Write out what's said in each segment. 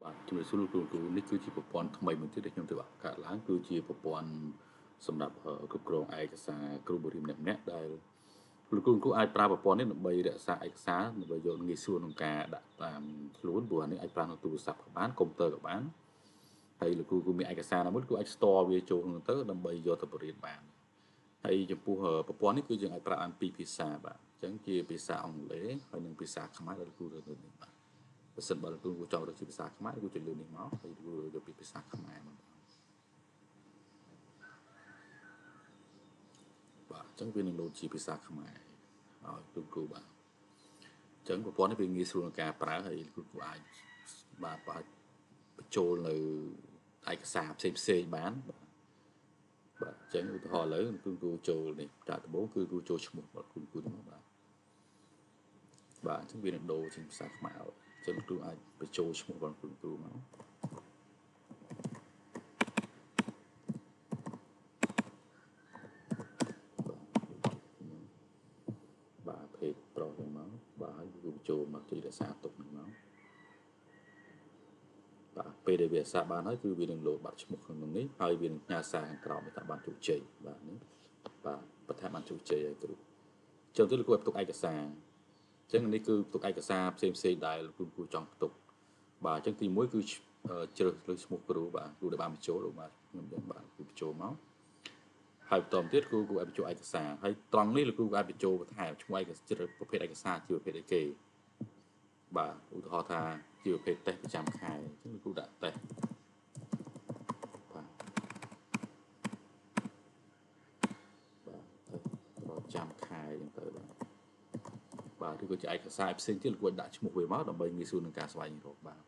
បាទជំរាបសួរលោកគ្រូគ្រូនេះគឺជាប្រព័ន្ធថ្មីមួយទៀតដែលខ្ញុំទើបបង្កើតឡើងគឺជាប្រព័ន្ធសម្រាប់គ្រប់គ្រងឯកសារគ្រូបង្រៀនម្នាក់ៗដែលលោកគ្រូគ្រូអាចប្រើប្រព័ន្ធនេះដើម្បីរក្សាឯកសារដើម្បីយកងាយស្រួលក្នុងការដាក់តាមខ្លួនព្រោះអានេះអាចប្រើក្នុងទូរស័ព្ទក៏បានកុំព្យូទ័រក៏បានហើយលោកគ្រូគ្រូមានឯកសារណាមួយគ្រូអាច store វាចូលក្នុងទៅដើម្បីយកទៅបង្រៀនបានហើយចំពោះប្រព័ន្ធនេះគឺយើងអាចប្រើបានពីរភាសាបាទអញ្ចឹងជាភាសាអង់គ្លេសហើយនិងភាសាខ្មែរដែលលោកគ្រូរើសលើនេះបាទបើសិនបើលោកគ្រូចង់រើសជាភាសាខ្មែរគ្រូចុចលើនេះមកហើយគ្រូយកពីភាសាខ្មែរមកបាទអញ្ចឹងវានឹងលោតជាភាសាខ្មែរឲ្យលោកគ្រូបាទអញ្ចឹងប្រព័ន្ធនេះវាងាយស្រួលក្នុងការប្រើហើយលោកគ្រូអាចបាទអាចបញ្ចូលនៅឯកសារផ្សេងផ្សេងបានបាទបាទអញ្ចឹងឧទាហរណ៍ឥឡូវគឺគ្រូចូលនេះតាដំបូងគឺគ្រូចូលឈ្មោះរបស់គ្រូគ្រូនេះមកបាទបាទអញ្ចឹងវានឹងដូរជាភាសាខ្មែរឲ្យអញ្ចឹងគ្រូអាចបញ្ចូលឈ្មោះរបស់គ្រូគ្រូមកបាទភេទប្រុសហ្នឹងមកបាទហើយគ្រូបញ្ចូលមកទីរក្សាទុកហ្នឹងមកបាទពេលដែលវារក្សាបានហើយគឺវានឹងលោតបាត់ឈ្មោះក្នុងនេះហើយវានឹងផ្ញើសារខាងក្រោមថាបានជោគជ័យបាទនេះបាទបន្ថែមបានជោគជ័យហើយគ្រូចឹងទៅលោកគ្រូឲ្យផ្ទុកឯកសារអញ្ចឹងនេះគឺផ្ទុកឯកសារផ្សេងផ្សេងដែលលោកគ្រូចង់ផ្ទុកបាទអញ្ចឹងទី1គឺជ្រើសរើសឈ្មោះគ្រូបាទគ្រូដែលបានបញ្ចូលបាទខ្ញុំចឹងបាទគ្រូបញ្ចូលមកហើយបន្តទៀតគ្រូគ្រូឲ្យបញ្ចូលឯកសារហើយត្រង់នេះលោកគ្រូអាចបញ្ចូលបន្ថែមឈ្មោះឯកសារប្រភេទឯកសារជាប្រភេទអីគេបាទឧទាហរណ៍ថាជាប្រភេទតេស្តប្រចាំខែអញ្ចឹងលោកគ្រូដាក់តេស្តបាទបាទតេស្តប្រចាំខែអញ្ចឹងទៅបាទបាទឬក៏ជាឯកសារផ្សេងទៀតលោកគ្រូដាក់ឈ្មោះវាមកដើម្បីងាយស្រួលក្នុងការស្វែងរកបាទ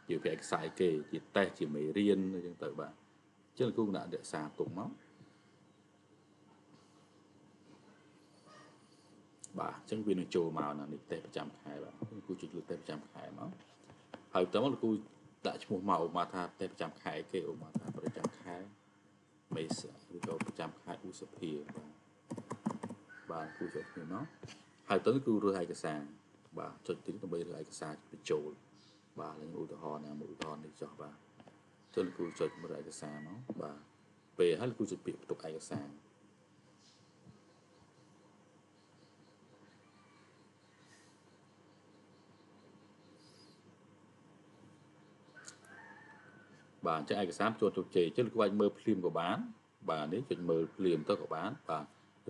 ជាប្រភេទឯកសារគេជាតេស្តជាមេរៀនអញ្ចឹងទៅបាទអញ្ចឹងលោកគ្រូដាក់រក្សាទុកមកបាទអញ្ចឹងវានឹងចូលមកណានេះតេស្តប្រចាំខែបាទលោកគ្រូចុចលើតេស្តប្រចាំខែមកហើយបន្តមកលោកគ្រូដាក់ឈ្មោះមកឧបមាថាតេស្តប្រចាំខែគេឧបមាថាប្រចាំខែមេសាឬក៏ប្រចាំខែឧសភាបាទបាទគ្រូចុចគ្នាមកហើយទៅគ្រូរើសឯកសារបាទចុចទីដើម្បីរើសឯកសារបញ្ចូលបាទឡើងឧទាហរណ៍ណាមួយឧទាហរណ៍នេះចុះបាទចុចលោកគ្រូចុចមើលឯកសារមកបាទពេលហើយលោកគ្រូចុចពាក្យផ្ទុកឯកសារបាទអញ្ចឹងឯកសារចូលជោគជ័យអញ្ចឹងលោកគ្រូអាចមើលភ្លាមក៏បានបាទនេះចុចមើលភ្លាមទៅក៏បានបាទ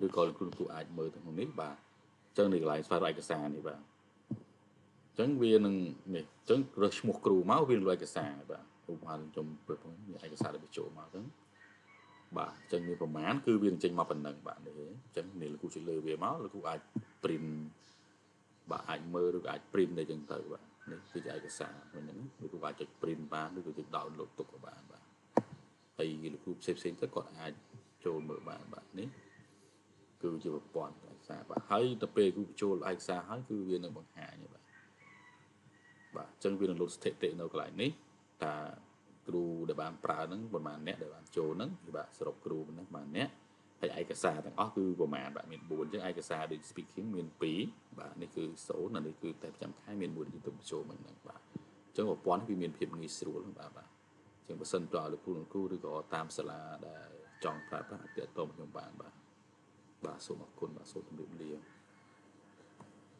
ឬក៏លោកគ្រូអាចមើលទៅក្នុងនេះបាទអញ្ចឹងនេះកន្លែងស្វែងរកឯកសារនេះបាទអញ្ចឹងវានឹងនេះអញ្ចឹងរើសឈ្មោះគ្រូមកវានឹងឯកសារបាទឧបមាខ្ញុំព្រឹកនេះឯកសារដែលបញ្ចូលមកហ្នឹងបាទអញ្ចឹងមានប្រមាណគឺវានឹងចេញមកប៉ុណ្ណឹងបាទនេះអញ្ចឹងនេះលោកគ្រូចុចលើវាមកលោកគ្រូអាច print បាទអាចមើលឬក៏អាច print អីចឹងទៅបាទនេះគឺជាឯកសារហ្នឹងលោកគ្រូអាចចុច print បានឬក៏ចុច download ទុកក៏បានបាទហើយលោកគ្រូផ្សេងៗទៅគាត់អាចចូលមើលបានបាទនេះគឺជាប្រព័ន្ធឯកសារបាទហើយទៅពេលគ្រូបញ្ចូលឯកសារហើយគឺវានឹងបង្ហាញបាទបាទអញ្ចឹងវានឹងលោតស្ថិតិនៅកន្លែងនេះថាគ្រូដែលបានប្រើហ្នឹងប្រហែលអ្នកដែលបានចូលហ្នឹងបាទសរុបគ្រូហ្នឹងប្រហែលអ្នកហើយឯកសារទាំងអស់គឺប្រហែលបាទមាន4អញ្ចឹងឯកសារដូច speaking មាន2បាទនេះគឺ0និងនេះគឺតែប្រចាំខែមាន1ដែលទៅបញ្ចូលមិញហ្នឹងបាទអញ្ចឹងប្រព័ន្ធនេះវាមានភាពងាយស្រួលបាទបាទអញ្ចឹងបើសិនតើលោកគ្រូលោកគ្រូឬក៏តាមសាលាដែលចង់ប្រើប្រាស់អាចទាក់ទងខ្ញុំបានបាទបាទសូមអរគុណបាទសូមជម្រាបលា